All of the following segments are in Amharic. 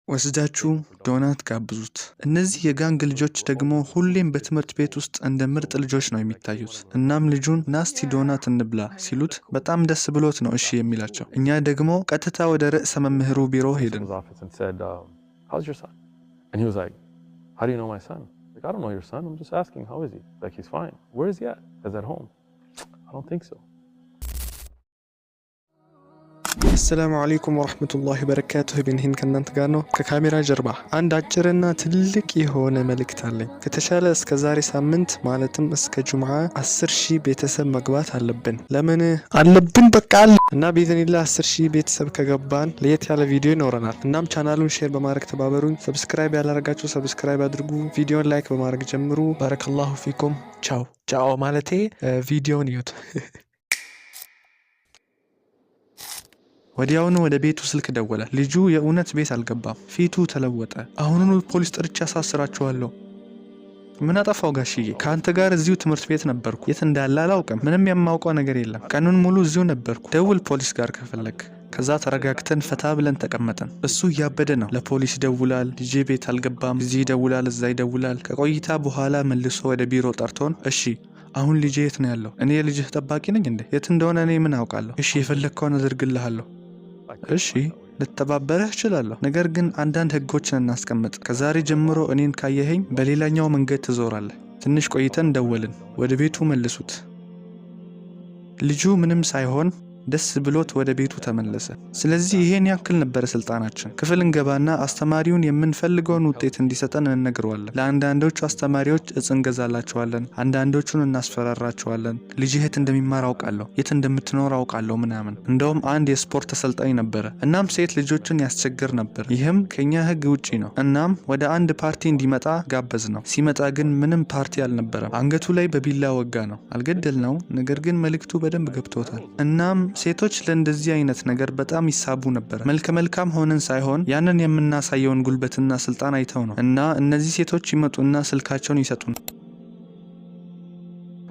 ወስዳችሁ ዶናት ጋብዙት። እነዚህ የ gang ልጆች ደግሞ ሁሌም በትምህርት ቤት ውስጥ እንደ ምርጥ ልጆች ነው የሚታዩት። እናም ልጁን "ና እስቲ ዶናት እንብላ" ሲሉት በጣም ደስ ብሎት ነው እሺ የሚላቸው። እኛ ደግሞ ቀጥታ ወደ ርዕሰ መምህሩ ቢሮ ሄድን። Principal's office and said, "How's your son?" And he was like, "How do you know my son?" Like, "I don't know your son. I'm just asking, how is he?" Like, "He's fine." "Where is he at?" "Is at home." "I don't think so." አሰላሙ አለይኩም ወረህመቱላሂ ወበረካቱህ። ቢንሂን ከእናንተ ጋር ነው። ከካሜራ ጀርባ አንድ አጭርና ትልቅ የሆነ መልእክት አለኝ። ከተቻለ እስከ ዛሬ ሳምንት፣ ማለትም እስከ ጁምዓ፣ 10,000 ቤተሰብ መግባት አለብን። ለምን አለብን? በቃ አለ እና ቢኢዝኒላህ 10,000 ቤተሰብ ከገባን ለየት ያለ ቪዲዮ ይኖረናል። እናም ቻናሉን share በማድረግ ተባበሩኝ። Subscribe ያላረጋችሁ subscribe አድርጉ። ቪዲዮን like በማድረግ ጀምሩ። ባረከላሁ ፊኩም። ቻው ቻው። ማለቴ ቪዲዮን እዩት። ወዲያውኑ ወደ ቤቱ ስልክ ደወለ። ልጁ የእውነት ቤት አልገባም። ፊቱ ተለወጠ። "አሁኑኑ ፖሊስ ጠርቼ አሳስራችኋለሁ።" "ምን አጠፋው ጋሽዬ? ከአንተ ጋር እዚሁ ትምህርት ቤት ነበርኩ። የት እንዳለ አላውቅም። ምንም የማውቀው ነገር የለም። ቀኑን ሙሉ እዚሁ ነበርኩ። ደውል ፖሊስ ጋር ከፈለግ።" ከዛ ተረጋግተን ፈታ ብለን ተቀመጥን። እሱ እያበደ ነው። ለፖሊስ ይደውላል። "ልጄ ቤት አልገባም።" እዚህ ይደውላል፣ እዛ ይደውላል። ከቆይታ በኋላ መልሶ ወደ ቢሮ ጠርቶን፣ "እሺ፣ አሁን ልጄ የት ነው ያለው? እኔ የልጅህ ጠባቂ ነኝ እንዴ? የት እንደሆነ እኔ ምን አውቃለሁ? እሺ፣ የፈለግከውን አድርግልሃለሁ። እሺ፣ ልተባበረህ እችላለሁ። ነገር ግን አንዳንድ ህጎችን እናስቀምጥ። ከዛሬ ጀምሮ እኔን ካየኸኝ በሌላኛው መንገድ ትዞራለህ።" ትንሽ ቆይተን ደወልን። ወደ ቤቱ መልሱት። ልጁ ምንም ሳይሆን ደስ ብሎት ወደ ቤቱ ተመለሰ። ስለዚህ ይሄን ያክል ነበረ ስልጣናችን። ክፍል እንገባና አስተማሪውን የምንፈልገውን ውጤት እንዲሰጠን እንነግረዋለን። ለአንዳንዶቹ አስተማሪዎች እጽ እንገዛላቸዋለን፣ አንዳንዶቹን እናስፈራራቸዋለን። "ልጅህ የት እንደሚማር አውቃለሁ፣ የት እንደምትኖር አውቃለሁ" ምናምን። እንደውም አንድ የስፖርት አሰልጣኝ ነበረ። እናም ሴት ልጆችን ያስቸግር ነበር። ይህም ከኛ ህግ ውጪ ነው። እናም ወደ አንድ ፓርቲ እንዲመጣ ጋበዝነው። ሲመጣ ግን ምንም ፓርቲ አልነበረም። አንገቱ ላይ በቢላ ወጋነው። አልገደልነው፣ ነገር ግን መልእክቱ በደንብ ገብቶታል። እናም ሴቶች ለእንደዚህ አይነት ነገር በጣም ይሳቡ ነበር። መልከ መልካም ሆነን ሳይሆን ያንን የምናሳየውን ጉልበትና ስልጣን አይተው ነው። እና እነዚህ ሴቶች ይመጡና ስልካቸውን ይሰጡን።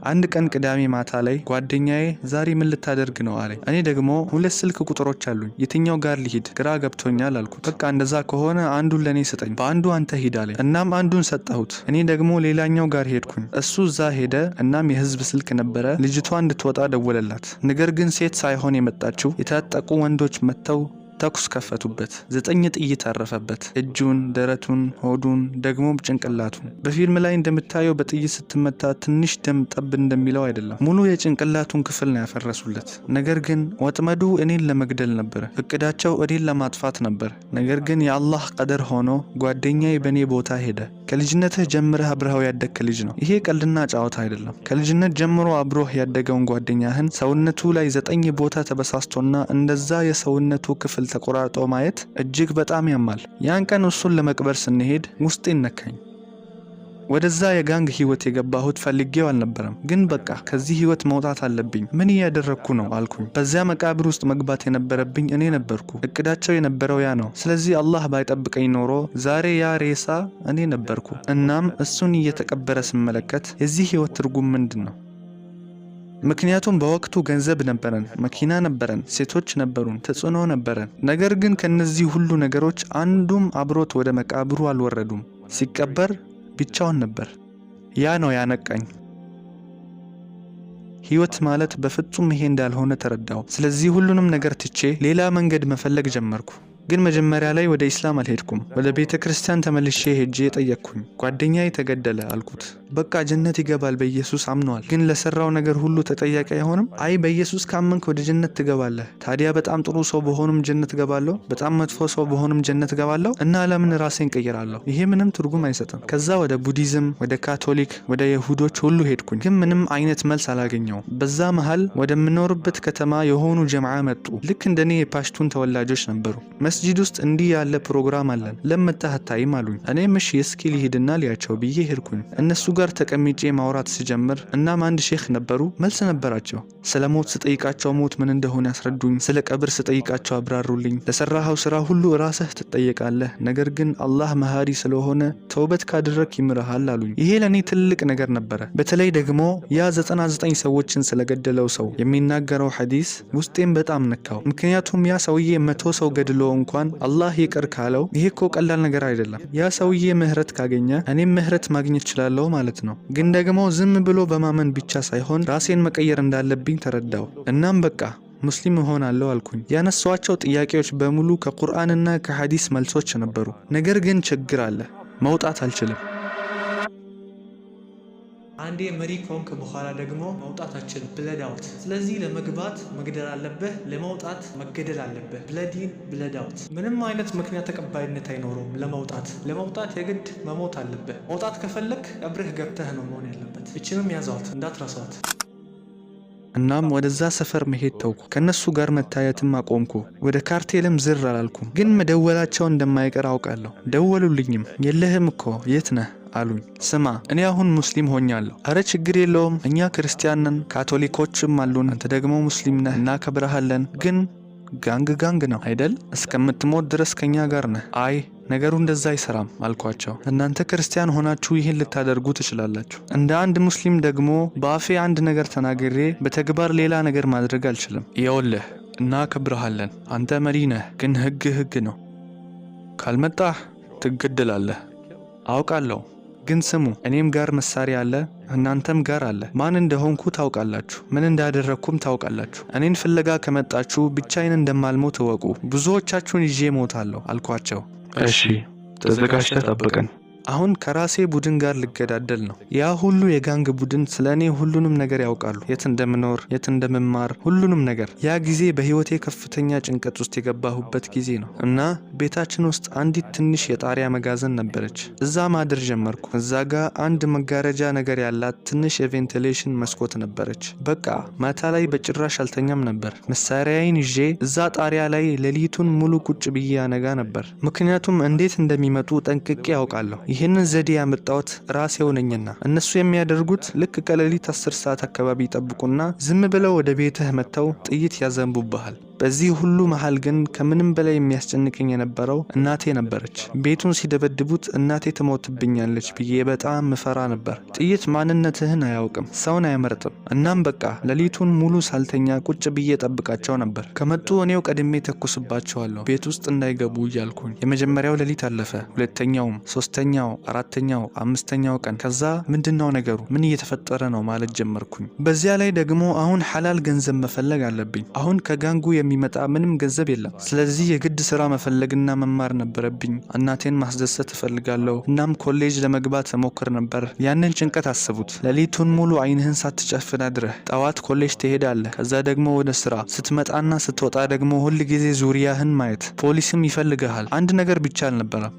አንድ ቀን ቅዳሜ ማታ ላይ ጓደኛዬ "ዛሬ ምን ልታደርግ ነው?" አለኝ። እኔ ደግሞ "ሁለት ስልክ ቁጥሮች አሉኝ፣ የትኛው ጋር ልሂድ? ግራ ገብቶኛል" አልኩት። "በቃ እንደዛ ከሆነ አንዱን ለእኔ ስጠኝ፣ በአንዱ አንተ ሂድ" አለኝ። እናም አንዱን ሰጠሁት። እኔ ደግሞ ሌላኛው ጋር ሄድኩኝ። እሱ እዛ ሄደ። እናም የህዝብ ስልክ ነበረ። ልጅቷ እንድትወጣ ደወለላት። ነገር ግን ሴት ሳይሆን የመጣችው የታጠቁ ወንዶች መጥተው ተኩስ ከፈቱበት። ዘጠኝ ጥይት አረፈበት። እጁን፣ ደረቱን፣ ሆዱን፣ ደግሞም ጭንቅላቱን። በፊልም ላይ እንደምታየው በጥይት ስትመታ ትንሽ ደም ጠብ እንደሚለው አይደለም። ሙሉ የጭንቅላቱን ክፍል ነው ያፈረሱለት። ነገር ግን ወጥመዱ እኔን ለመግደል ነበረ። እቅዳቸው እኔን ለማጥፋት ነበር። ነገር ግን የአላህ ቀደር ሆኖ ጓደኛዬ በእኔ ቦታ ሄደ። ከልጅነትህ ጀምረህ አብረኸው ያደግክ ልጅ ነው። ይሄ ቀልድና ጨዋታ አይደለም። ከልጅነት ጀምሮ አብሮህ ያደገውን ጓደኛህን ሰውነቱ ላይ ዘጠኝ ቦታ ተበሳስቶና እንደዛ የሰውነቱ ክፍል ተቆራርጦ ማየት እጅግ በጣም ያማል። ያን ቀን እሱን ለመቅበር ስንሄድ ውስጤን ነካኝ። ወደዛ የ gang ህይወት የገባሁት ፈልጌው አልነበረም። ግን በቃ ከዚህ ህይወት መውጣት አለብኝ። ምን እያደረግኩ ነው አልኩኝ። በዚያ መቃብር ውስጥ መግባት የነበረብኝ እኔ ነበርኩ። እቅዳቸው የነበረው ያ ነው። ስለዚህ አላህ ባይጠብቀኝ ኖሮ ዛሬ ያ ሬሳ እኔ ነበርኩ። እናም እሱን እየተቀበረ ስመለከት የዚህ ህይወት ትርጉም ምንድን ነው? ምክንያቱም በወቅቱ ገንዘብ ነበረን፣ መኪና ነበረን፣ ሴቶች ነበሩን፣ ተጽዕኖ ነበረን። ነገር ግን ከነዚህ ሁሉ ነገሮች አንዱም አብሮት ወደ መቃብሩ አልወረዱም። ሲቀበር ብቻውን ነበር። ያ ነው ያነቃኝ። ህይወት ማለት በፍጹም ይሄ እንዳልሆነ ተረዳው። ስለዚህ ሁሉንም ነገር ትቼ ሌላ መንገድ መፈለግ ጀመርኩ። ግን መጀመሪያ ላይ ወደ ኢስላም አልሄድኩም። ወደ ቤተ ክርስቲያን ተመልሼ ሄጄ ጠየቅኩኝ። "ጓደኛዬ ተገደለ" አልኩት። "በቃ ጀነት ይገባል፣ በኢየሱስ አምኗል። ግን ለሰራው ነገር ሁሉ ተጠያቂ አይሆንም?" "አይ፣ በኢየሱስ ካመንክ ወደ ጀነት ትገባለህ።" "ታዲያ በጣም ጥሩ ሰው ብሆንም ጀነት እገባለሁ፣ በጣም መጥፎ ሰው ብሆንም ጀነት እገባለሁ እና ለምን ራሴን ቀይራለሁ? ይሄ ምንም ትርጉም አይሰጥም።" ከዛ ወደ ቡዲዝም፣ ወደ ካቶሊክ፣ ወደ የሁዶች ሁሉ ሄድኩኝ። ግን ምንም አይነት መልስ አላገኘውም። በዛ መሃል ወደምኖርበት ከተማ የሆኑ ጀምዓ መጡ። ልክ እንደኔ የፓሽቱን ተወላጆች ነበሩ። "መስጂድ ውስጥ እንዲህ ያለ ፕሮግራም አለን፣ ለምን መጥተህ አታይም?" አሉኝ። እኔም እሺ፣ እስኪ ልሂድና ልያቸው ብዬ ሄድኩኝ። እነሱ ጋር ተቀምጬ ማውራት ስጀምር እናም አንድ ሼክ ነበሩ፣ መልስ ነበራቸው። ስለ ሞት ስጠይቃቸው ሞት ምን እንደሆነ ያስረዱኝ። ስለ ቀብር ስጠይቃቸው አብራሩልኝ። ለሰራኸው ስራ ሁሉ ራስህ ትጠየቃለህ፣ ነገር ግን አላህ መሃሪ ስለሆነ ተውበት ካደረክ ይምርሃል አሉኝ። ይሄ ለእኔ ትልቅ ነገር ነበረ። በተለይ ደግሞ ያ 99 ሰዎችን ስለገደለው ሰው የሚናገረው ሐዲስ ውስጤን በጣም ነካው። ምክንያቱም ያ ሰውዬ 100 ሰው ገድሎ እንኳን አላህ ይቅር ካለው ይሄ እኮ ቀላል ነገር አይደለም። ያ ሰውዬ ምህረት ካገኘ እኔም ምህረት ማግኘት እችላለሁ ማለት ነው። ግን ደግሞ ዝም ብሎ በማመን ብቻ ሳይሆን ራሴን መቀየር እንዳለብኝ ተረዳሁ። እናም በቃ ሙስሊም እሆናለሁ አልኩኝ። ያነሷቸው ጥያቄዎች በሙሉ ከቁርአንና ከሐዲስ መልሶች ነበሩ። ነገር ግን ችግር አለ። መውጣት አልችልም። አንዴ መሪ ከሆንክ በኋላ ደግሞ መውጣት አትችልም። Blood out። ስለዚህ ለመግባት መግደል አለብህ፣ ለመውጣት መገደል አለብህ። Blood in, blood out። ምንም አይነት ምክንያት ተቀባይነት አይኖረውም ለመውጣት። ለመውጣት የግድ መሞት አለብህ። መውጣት ከፈለክ ቀብርህ ገብተህ ነው መሆን ያለበት። እችንም ያዟት፣ እንዳትረሷት። እናም ወደዛ ሰፈር መሄድ ተውኩ። ከነሱ ጋር መታየትም አቆምኩ። ወደ ካርቴልም ዝር አላልኩም። ግን መደወላቸው እንደማይቀር አውቃለሁ። ደወሉልኝም። የለህም እኮ፣ የት ነህ አሉኝ። ስማ፣ እኔ አሁን ሙስሊም ሆኛለሁ። አረ ችግር የለውም፣ እኛ ክርስቲያን ነን፣ ካቶሊኮችም አሉን። አንተ ደግሞ ሙስሊም ነህ፣ እናከብረሃለን። ግን gang gang ነው አይደል? እስከምትሞት ድረስ ከኛ ጋር ነህ። አይ፣ ነገሩ እንደዛ አይሰራም አልኳቸው። እናንተ ክርስቲያን ሆናችሁ ይህን ልታደርጉ ትችላላችሁ። እንደ አንድ ሙስሊም ደግሞ በአፌ አንድ ነገር ተናግሬ በተግባር ሌላ ነገር ማድረግ አልችልም። ይኸውልህ፣ እናከብረሃለን፣ አንተ መሪ ነህ። ግን ህግ ህግ ነው። ካልመጣህ ትገደላለህ። አውቃለሁ። ግን ስሙ፣ እኔም ጋር መሳሪያ አለ፣ እናንተም ጋር አለ። ማን እንደሆንኩ ታውቃላችሁ፣ ምን እንዳደረግኩም ታውቃላችሁ። እኔን ፍለጋ ከመጣችሁ ብቻዬን እንደማልሞት እወቁ። ብዙዎቻችሁን ይዤ እሞታለሁ አልኳቸው። እሺ፣ ተዘጋጅተህ ጠብቀን። አሁን ከራሴ ቡድን ጋር ልገዳደል ነው። ያ ሁሉ የ gang ቡድን ስለ እኔ ሁሉንም ነገር ያውቃሉ። የት እንደምኖር፣ የት እንደምማር፣ ሁሉንም ነገር። ያ ጊዜ በህይወቴ ከፍተኛ ጭንቀት ውስጥ የገባሁበት ጊዜ ነው እና ቤታችን ውስጥ አንዲት ትንሽ የጣሪያ መጋዘን ነበረች። እዛ ማደር ጀመርኩ። እዛ ጋ አንድ መጋረጃ ነገር ያላት ትንሽ የ ventilation መስኮት ነበረች። በቃ ማታ ላይ በጭራሽ አልተኛም ነበር። መሳሪያዬን ይዤ እዛ ጣሪያ ላይ ሌሊቱን ሙሉ ቁጭ ብዬ አነጋ ነበር። ምክንያቱም እንዴት እንደሚመጡ ጠንቅቄ አውቃለሁ። ይህንን ዘዴ ያመጣሁት ራሴው ነኝና። እነሱ የሚያደርጉት ልክ ከሌሊት 10 ሰዓት አካባቢ ይጠብቁና ዝም ብለው ወደ ቤትህ መጥተው ጥይት ያዘንቡብሃል። በዚህ ሁሉ መሃል ግን ከምንም በላይ የሚያስጨንቀኝ የነበረው እናቴ ነበረች። ቤቱን ሲደበድቡት እናቴ ትሞትብኛለች ብዬ በጣም ምፈራ ነበር። ጥይት ማንነትህን አያውቅም፣ ሰውን አይመርጥም። እናም በቃ ሌሊቱን ሙሉ ሳልተኛ ቁጭ ብዬ ጠብቃቸው ነበር። ከመጡ እኔው ቀድሜ ተኩስባቸዋለሁ፣ ቤት ውስጥ እንዳይገቡ እያልኩኝ። የመጀመሪያው ሌሊት አለፈ። ሁለተኛውም፣ ሶስተኛው፣ አራተኛው፣ አምስተኛው ቀን። ከዛ ምንድነው ነገሩ? ምን እየተፈጠረ ነው ማለት ጀመርኩኝ። በዚያ ላይ ደግሞ አሁን ሐላል ገንዘብ መፈለግ አለብኝ። አሁን ከ gang ኡ የሚመጣ ምንም ገንዘብ የለም። ስለዚህ የግድ ስራ መፈለግና መማር ነበረብኝ። እናቴን ማስደሰት እፈልጋለሁ። እናም ኮሌጅ ለመግባት እሞክር ነበር። ያንን ጭንቀት አስቡት። ሌሊቱን ሙሉ አይንህን ሳትጨፍን አድረህ ጠዋት ኮሌጅ ትሄዳለህ። ከዛ ደግሞ ወደ ስራ ስትመጣና ስትወጣ ደግሞ ሁል ጊዜ ዙሪያህን ማየት፣ ፖሊስም ይፈልግሃል። አንድ ነገር ብቻ አልነበረም።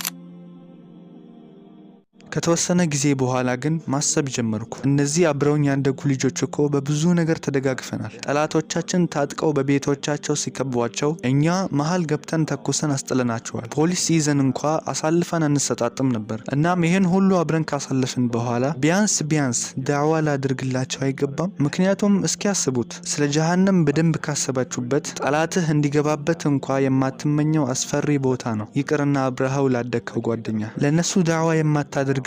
ከተወሰነ ጊዜ በኋላ ግን ማሰብ ጀመርኩ። እነዚህ አብረውኝ ያደጉ ልጆች እኮ በብዙ ነገር ተደጋግፈናል። ጠላቶቻችን ታጥቀው በቤቶቻቸው ሲከቧቸው እኛ መሀል ገብተን ተኩሰን አስጥለናቸዋል። ፖሊስ ሲይዘን እንኳ አሳልፈን አንሰጣጥም ነበር። እናም ይህን ሁሉ አብረን ካሳለፍን በኋላ ቢያንስ ቢያንስ ዳዕዋ ላድርግላቸው አይገባም? ምክንያቱም እስኪ አስቡት፣ ስለ ጀሃነም በደንብ ካሰባችሁበት ጠላትህ እንዲገባበት እንኳ የማትመኘው አስፈሪ ቦታ ነው። ይቅርና አብረኸው ላደግከው ጓደኛ ለእነሱ ዳዕዋ የማታደርግላቸው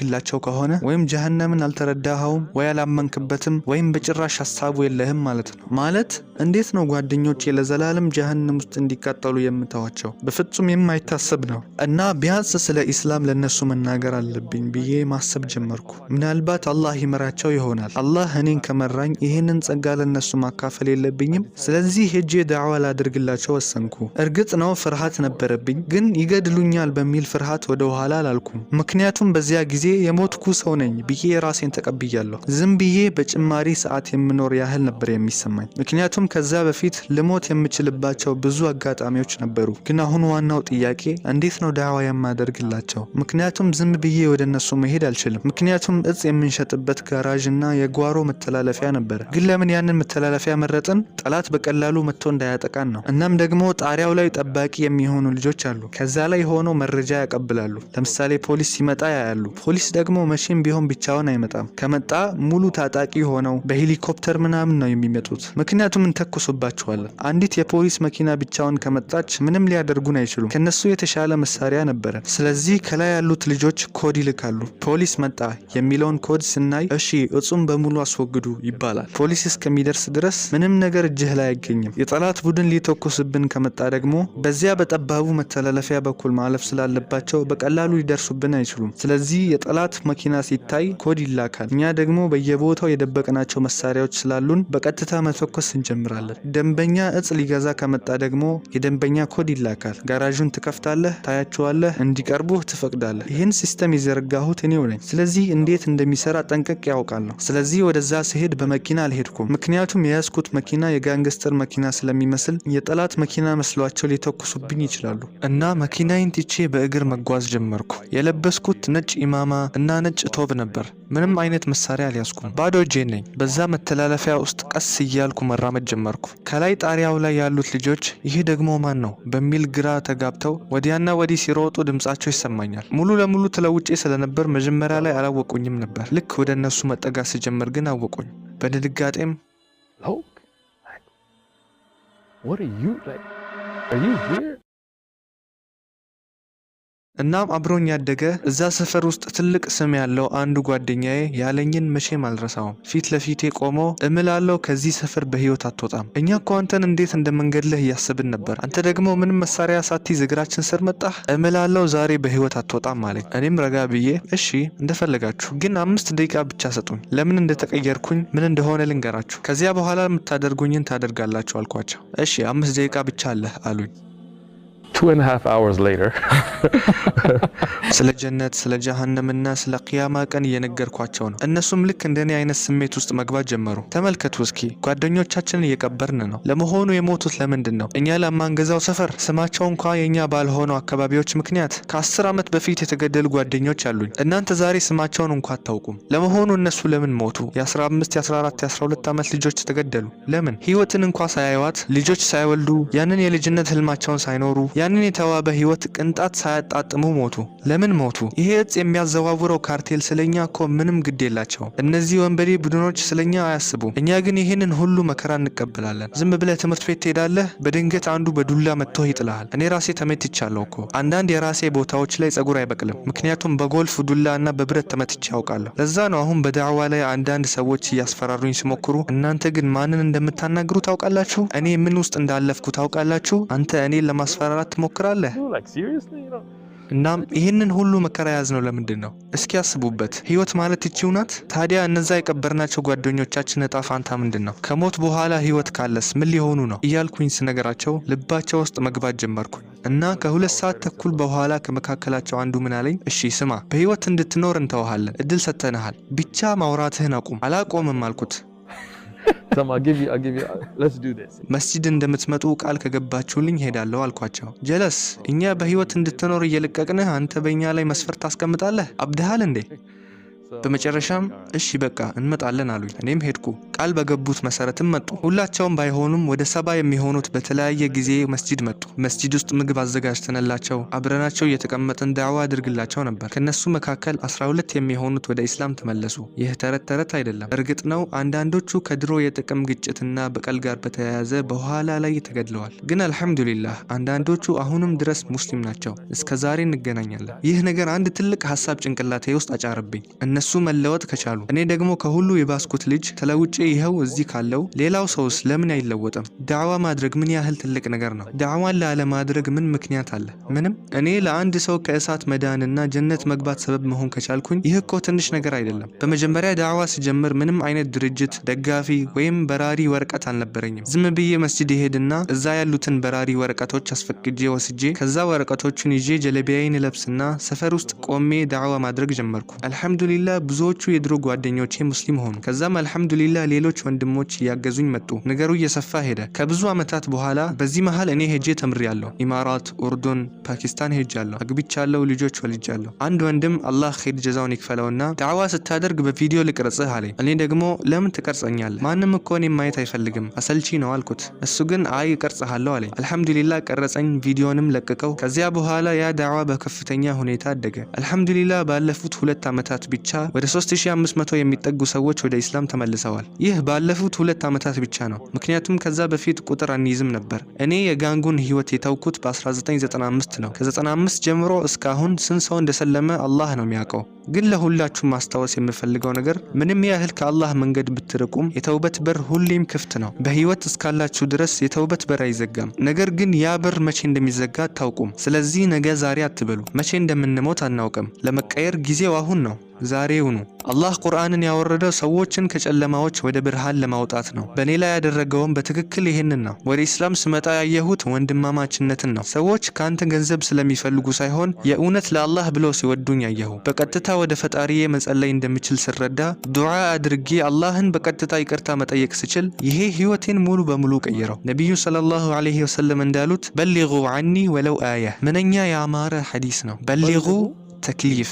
ከሆነ ወይም ጀሃነምን አልተረዳኸውም ወይ አላመንክበትም ወይም በጭራሽ ሀሳቡ የለህም ማለት ነው። ማለት እንዴት ነው ጓደኞቼ ለዘላለም ጀሃነም ውስጥ እንዲቃጠሉ የምተዋቸው? በፍጹም የማይታሰብ ነው። እና ቢያንስ ስለ ኢስላም ለነሱ መናገር አለብኝ ብዬ ማሰብ ጀመርኩ። ምናልባት አላህ ይመራቸው ይሆናል። አላህ እኔን ከመራኝ ይህንን ጸጋ ለነሱ ማካፈል የለብኝም? ስለዚህ ሄጄ ዳዕዋ ላድርግላቸው ወሰንኩ። እርግጥ ነው ፍርሃት ነበረብኝ፣ ግን ይገድሉኛል በሚል ፍርሃት ወደ ኋላ አላልኩም። ምክንያቱም በዚያ ጊዜ የሞትኩ ሰው ነኝ ብዬ ራሴን ተቀብያለሁ። ዝም ብዬ በጭማሪ ሰዓት የምኖር ያህል ነበር የሚሰማኝ። ምክንያቱም ከዛ በፊት ልሞት የምችልባቸው ብዙ አጋጣሚዎች ነበሩ። ግን አሁን ዋናው ጥያቄ እንዴት ነው ዳዕዋ የማደርግላቸው? ምክንያቱም ዝም ብዬ ወደ እነሱ መሄድ አልችልም። ምክንያቱም እጽ የምንሸጥበት ጋራዥ እና የጓሮ መተላለፊያ ነበረ። ግን ለምን ያንን መተላለፊያ መረጥን? ጠላት በቀላሉ መጥቶ እንዳያጠቃን ነው። እናም ደግሞ ጣሪያው ላይ ጠባቂ የሚሆኑ ልጆች አሉ። ከዛ ላይ ሆነው መረጃ ያቀብላሉ። ለምሳሌ ፖሊስ ሲመጣ ያያሉ። ፖሊስ ፖሊስ ደግሞ መቼም ቢሆን ብቻውን አይመጣም። ከመጣ ሙሉ ታጣቂ ሆነው በሄሊኮፕተር ምናምን ነው የሚመጡት። ምክንያቱም እንተኩሱባቸዋለን። አንዲት የፖሊስ መኪና ብቻውን ከመጣች ምንም ሊያደርጉን አይችሉም። ከነሱ የተሻለ መሳሪያ ነበረ። ስለዚህ ከላይ ያሉት ልጆች ኮድ ይልካሉ። ፖሊስ መጣ የሚለውን ኮድ ስናይ እሺ እጹን በሙሉ አስወግዱ ይባላል። ፖሊስ እስከሚደርስ ድረስ ምንም ነገር እጅህ ላይ አይገኝም። የጠላት ቡድን ሊተኩስብን ከመጣ ደግሞ በዚያ በጠባቡ መተላለፊያ በኩል ማለፍ ስላለባቸው በቀላሉ ሊደርሱብን አይችሉም። ስለዚህ የጠላት መኪና ሲታይ ኮድ ይላካል። እኛ ደግሞ በየቦታው የደበቅናቸው መሳሪያዎች ስላሉን በቀጥታ መተኮስ እንጀምራለን። ደንበኛ እጽ ሊገዛ ከመጣ ደግሞ የደንበኛ ኮድ ይላካል። ጋራዡን ትከፍታለህ፣ ታያቸዋለህ፣ እንዲቀርቡህ ትፈቅዳለህ። ይህን system የዘረጋሁት እኔው ነኝ። ስለዚህ እንዴት እንደሚሰራ ጠንቅቄ አውቃለሁ። ስለዚህ ወደዛ ስሄድ በመኪና አልሄድኩም። ምክንያቱም የያዝኩት መኪና የ gangster መኪና ስለሚመስል የጠላት መኪና መስሏቸው ሊተኩሱብኝ ይችላሉ። እና መኪናዬን ትቼ በእግር መጓዝ ጀመርኩ። የለበስኩት ነጭ ኢማማ እና ነጭ ቶብ ነበር። ምንም አይነት መሳሪያ አልያዝኩም። ባዶ እጄን ነኝ። በዛ መተላለፊያ ውስጥ ቀስ እያልኩ መራመድ ጀመርኩ። ከላይ ጣሪያው ላይ ያሉት ልጆች ይህ ደግሞ ማን ነው በሚል ግራ ተጋብተው ወዲያና ወዲህ ሲሮጡ ድምጻቸው ይሰማኛል። ሙሉ ለሙሉ ተለውጬ ስለነበር መጀመሪያ ላይ አላወቁኝም ነበር። ልክ ወደ እነሱ መጠጋት ስጀምር ግን አወቁኝ። በድንጋጤም Loke, like, what are you like? Are you here? እናም አብሮኝ ያደገ፣ እዛ ሰፈር ውስጥ ትልቅ ስም ያለው አንዱ ጓደኛዬ ያለኝን መቼም አልረሳውም። ፊት ለፊቴ ቆሞ እምላለሁ፣ ከዚህ ሰፈር በህይወት አትወጣም። እኛ እኮ አንተን እንዴት እንደምንገድልህ እያሰብን ነበር። አንተ ደግሞ ምንም መሳሪያ ሳትይዝ እግራችን ስር መጣህ። እምላለሁ ዛሬ በህይወት አትወጣም አለኝ። እኔም ረጋ ብዬ እሺ እንደፈለጋችሁ፣ ግን 5 ደቂቃ ብቻ ስጡኝ። ለምን እንደተቀየርኩኝ፣ ምን እንደሆነ ልንገራችሁ። ከዚያ በኋላ የምታደርጉኝን ታደርጋላችሁ አልኳቸው። እሺ 5 ደቂቃ ብቻ አለህ አሉኝ። 2.5 hours later, ስለ ጀነት፣ ስለ ጀሃነምና ስለ ቅያማ ቀን እየነገርኳቸው ነው። እነሱም ልክ እንደኔ አይነት ስሜት ውስጥ መግባት ጀመሩ። ተመልከቱ እስኪ፣ ጓደኞቻችንን እየቀበርን ነው። ለመሆኑ የሞቱት ለምንድን ነው? እኛ ለማንገዛው ሰፈር፣ ስማቸው እንኳ የእኛ ባልሆነው አካባቢዎች ምክንያት ከ10 ዓመት በፊት የተገደሉ ጓደኞች አሉኝ። እናንተ ዛሬ ስማቸውን እንኳ አታውቁም። ለመሆኑ እነሱ ለምን ሞቱ? የ15፣ የ14፣ የ12 ዓመት ልጆች ተገደሉ። ለምን? ህይወትን እንኳ ሳያዩዋት፣ ልጆች ሳይወልዱ፣ ያንን የልጅነት ህልማቸውን ሳይኖሩ፣ ያንን የተዋበ ህይወት ቅንጣት ሳያጣጥሙ ሞቱ። ለምን ሞቱ? ይሄ እጽ የሚያዘዋውረው ካርቴል ስለኛ እኮ ምንም ግድ የላቸውም። እነዚህ ወንበዴ ቡድኖች ስለኛ አያስቡም። እኛ ግን ይህንን ሁሉ መከራ እንቀበላለን። ዝም ብለህ ትምህርት ቤት ትሄዳለህ። በድንገት አንዱ በዱላ መጥቶ ይጥልሃል። እኔ ራሴ ተመትቻለሁ እኮ። አንዳንድ የራሴ ቦታዎች ላይ ጸጉር አይበቅልም። ምክንያቱም በጎልፍ ዱላ እና በብረት ተመትቼ አውቃለሁ። ለዛ ነው አሁን በዳዕዋ ላይ አንዳንድ ሰዎች እያስፈራሩኝ ሲሞክሩ፣ እናንተ ግን ማንን እንደምታናግሩ ታውቃላችሁ? እኔ ምን ውስጥ እንዳለፍኩ ታውቃላችሁ? አንተ እኔን ለማስፈራራት ትሞክራለህ። Dude, like seriously, you know? እናም ይህንን ሁሉ መከራ የያዝነው ለምንድን ነው? እስኪ ያስቡበት። ህይወት ማለት ይቺው ናት? ታዲያ እነዛ የቀበርናቸው ጓደኞቻችን እጣ ፋንታ ምንድን ነው? ከሞት በኋላ ህይወት ካለስ ምን ሊሆኑ ነው? እያልኩኝ ስነግራቸው ልባቸው ውስጥ መግባት ጀመርኩኝ። እና ከ2 ሰዓት ተኩል በኋላ ከመካከላቸው አንዱ ምን አለኝ? እሺ ስማ፣ በህይወት እንድትኖር እንተውሃለን፣ እድል ሰጥተንሃል። ብቻ ማውራትህን አቁም። አላቆምም አልኩት። Tell him, I'll give you, let's do this. መስጂድ እንደምትመጡ ቃል ከገባችሁልኝ ሄዳለሁ አልኳቸው። ጀለስ፣ እኛ በህይወት እንድትኖር እየለቀቅንህ አንተ በእኛ ላይ መስፈርት ታስቀምጣለህ? አብድሃል እንዴ? በመጨረሻም እሺ በቃ እንመጣለን አሉኝ። እኔም ሄድኩ። ቃል በገቡት መሰረትም መጡ። ሁላቸውም ባይሆኑም ወደ 70 የሚሆኑት በተለያየ ጊዜ መስጂድ መጡ። መስጂድ ውስጥ ምግብ አዘጋጅተንላቸው አብረናቸው እየተቀመጥን ዳዕዋ አድርግላቸው ነበር። ከነሱ መካከል 12 የሚሆኑት ወደ ኢስላም ተመለሱ። ይህ ተረት ተረት አይደለም። እርግጥ ነው አንዳንዶቹ ከድሮ የጥቅም ግጭትና በቀል ጋር በተያያዘ በኋላ ላይ ተገድለዋል። ግን አልሐምዱሊላህ አንዳንዶቹ አሁንም ድረስ ሙስሊም ናቸው። እስከ ዛሬ እንገናኛለን። ይህ ነገር አንድ ትልቅ ሀሳብ ጭንቅላቴ ውስጥ አጫረብኝ። እነሱ መለወጥ ከቻሉ፣ እኔ ደግሞ ከሁሉ የባስኩት ልጅ ተለውጬ ይኸው እዚህ ካለው፣ ሌላው ሰውስ ለምን አይለወጥም? ዳዕዋ ማድረግ ምን ያህል ትልቅ ነገር ነው? ዳዕዋን ላለማድረግ ምን ምክንያት አለ? ምንም። እኔ ለአንድ ሰው ከእሳት መዳንና ጀነት መግባት ሰበብ መሆን ከቻልኩኝ ይህ እኮ ትንሽ ነገር አይደለም። በመጀመሪያ ዳዕዋ ስጀምር ምንም አይነት ድርጅት ደጋፊ ወይም በራሪ ወረቀት አልነበረኝም። ዝም ብዬ መስጂድ እሄድና እዛ ያሉትን በራሪ ወረቀቶች አስፈቅጄ ወስጄ፣ ከዛ ወረቀቶቹን ይዤ ጀለቢያዬን እለብስና ሰፈር ውስጥ ቆሜ ዳዕዋ ማድረግ ጀመርኩ። አልሐምዱሊላህ። አልሐምዱሊላህ ብዙዎቹ የድሮ ጓደኞቼ ሙስሊም ሆኑ። ከዛም አልሐምዱሊላህ ሌሎች ወንድሞች እያገዙኝ መጡ። ነገሩ እየሰፋ ሄደ። ከብዙ ዓመታት በኋላ በዚህ መሃል እኔ ሄጄ ተምሬያለሁ። ኢማራት፣ ኡርዱን፣ ፓኪስታን ሄጃለሁ። አግብቻለሁ፣ ልጆች ወልጃለሁ። አንድ ወንድም አላህ ኸይር ጀዛውን ይክፈለውና ዳዕዋ ስታደርግ በቪዲዮ ልቅረጽህ አለኝ። እኔ ደግሞ ለምን ትቀርጸኛለህ? ማንም እኮ እኔን ማየት አይፈልግም፣ አሰልቺ ነው አልኩት። እሱ ግን አይ እቀርጽሃለሁ አለኝ። አልሐምዱሊላህ ቀረጸኝ፣ ቪዲዮንም ለቀቀው። ከዚያ በኋላ ያ ዳዕዋ በከፍተኛ ሁኔታ አደገ። አልሐምዱሊላህ ባለፉት 2 ዓመታት ብቻ ወደ 3500 የሚጠጉ ሰዎች ወደ ኢስላም ተመልሰዋል። ይህ ባለፉት 2 ዓመታት ብቻ ነው። ምክንያቱም ከዛ በፊት ቁጥር አንይዝም ነበር። እኔ የጋንጉን ህይወት የተውኩት በ1995 ነው። ከ95 ጀምሮ እስካሁን ስንት ሰው እንደሰለመ አላህ ነው የሚያውቀው። ግን ለሁላችሁም ማስታወስ የምፈልገው ነገር ምንም ያህል ከአላህ መንገድ ብትርቁም የተውበት በር ሁሌም ክፍት ነው። በህይወት እስካላችሁ ድረስ የተውበት በር አይዘጋም። ነገር ግን ያ በር መቼ እንደሚዘጋ አታውቁም። ስለዚህ ነገ ዛሬ አትበሉ። መቼ እንደምንሞት አናውቅም። ለመቀየር ጊዜው አሁን ነው፣ ዛሬውኑ። አላህ ቁርአንን ያወረደው ሰዎችን ከጨለማዎች ወደ ብርሃን ለማውጣት ነው። በእኔ ላይ ያደረገውም በትክክል ይህንን ነው። ወደ ኢስላም ስመጣ ያየሁት ወንድማማችነትን ነው። ሰዎች ከአንተ ገንዘብ ስለሚፈልጉ ሳይሆን የእውነት ለአላህ ብለው ሲወዱኝ አየሁ። በቀጥታ ወደ ፈጣሪዬ መጸለይ እንደምችል ስረዳ፣ ዱዓ አድርጌ አላህን በቀጥታ ይቅርታ መጠየቅ ስችል ይሄ ህይወቴን ሙሉ በሙሉ ቀየረው። ነቢዩ ሰለላሁ ዐለይሂ ወሰለም እንዳሉት بلغوا عني ولو آية። ምንኛ ያማረ ሐዲስ ነው። بلغوا ተክሊፍ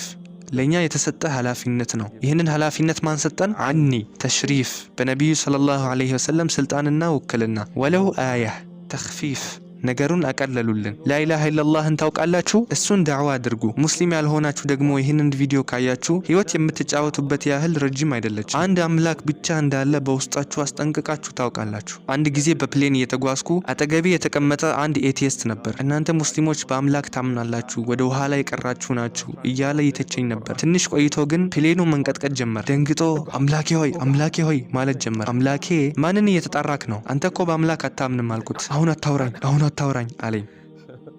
ለእኛ የተሰጠ ኃላፊነት ነው። ይህንን ኃላፊነት ማን ሰጠን? عني ተሽሪፍ በነቢዩ ሰለላሁ ዐለይሂ ወሰለም ስልጣንና ውክልና። ولو آية ተኽፊፍ ነገሩን አቀለሉልን። ላኢላሃ ኢለላህን ታውቃላችሁ? እሱን ዳዕዋ አድርጉ። ሙስሊም ያልሆናችሁ ደግሞ ይህንን ቪዲዮ ካያችሁ ህይወት የምትጫወቱበት ያህል ረጅም አይደለች። አንድ አምላክ ብቻ እንዳለ በውስጣችሁ አስጠንቅቃችሁ ታውቃላችሁ። አንድ ጊዜ በ plane እየተጓዝኩ አጠገቤ የተቀመጠ አንድ atheist ነበር። እናንተ ሙስሊሞች በአምላክ ታምናላችሁ፣ ወደ ኋላ የቀራችሁ ናችሁ እያለ ይተቸኝ ነበር። ትንሽ ቆይቶ ግን plane ኑ መንቀጥቀጥ ጀመር። ደንግጦ አምላኬ ሆይ፣ አምላኬ ሆይ ማለት ጀመር። አምላኬ ማንን እየተጣራክ ነው? አንተ እኮ በአምላክ አታምንም አልኩት። አሁን አታውራኝ፣ አሁን አታውራኝ አለኝ።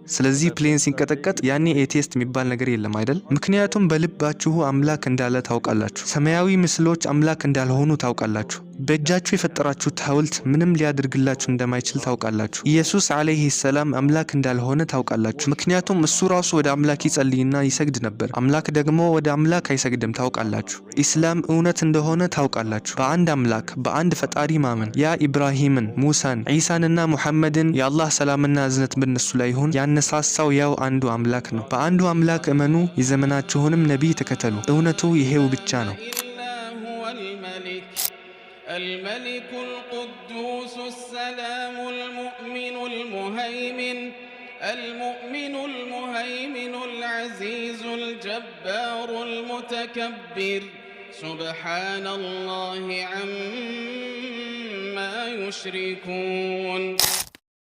ስለዚህ plane ሲንቀጠቀጥ ያኔ atheist የሚባል ነገር የለም አይደል? ምክንያቱም በልባችሁ አምላክ እንዳለ ታውቃላችሁ። ሰማያዊ ምስሎች አምላክ እንዳልሆኑ ታውቃላችሁ። በእጃችሁ የፈጠራችሁት ሐውልት ምንም ሊያደርግላችሁ እንደማይችል ታውቃላችሁ። ኢየሱስ ዓለይሂ ሰላም አምላክ እንዳልሆነ ታውቃላችሁ። ምክንያቱም እሱ ራሱ ወደ አምላክ ይጸልይና ይሰግድ ነበር። አምላክ ደግሞ ወደ አምላክ አይሰግድም ታውቃላችሁ። ኢስላም እውነት እንደሆነ ታውቃላችሁ። በአንድ አምላክ በአንድ ፈጣሪ ማመን ያ ኢብራሂምን፣ ሙሳን፣ ዒሳንና ሙሐመድን የአላህ ሰላምና እዝነት በእነሱ ላይ ይሁን ያነሳሳው ያው አንዱ አምላክ ነው። በአንዱ አምላክ እመኑ፣ የዘመናችሁንም ነቢይ ተከተሉ። እውነቱ ይሄው ብቻ ነው። إلا هو الملك الملك القدوس السلام المؤمن المهيمن المؤمن المهيمن العزيز الجبار المتكبر سبحان الله عما يشركون.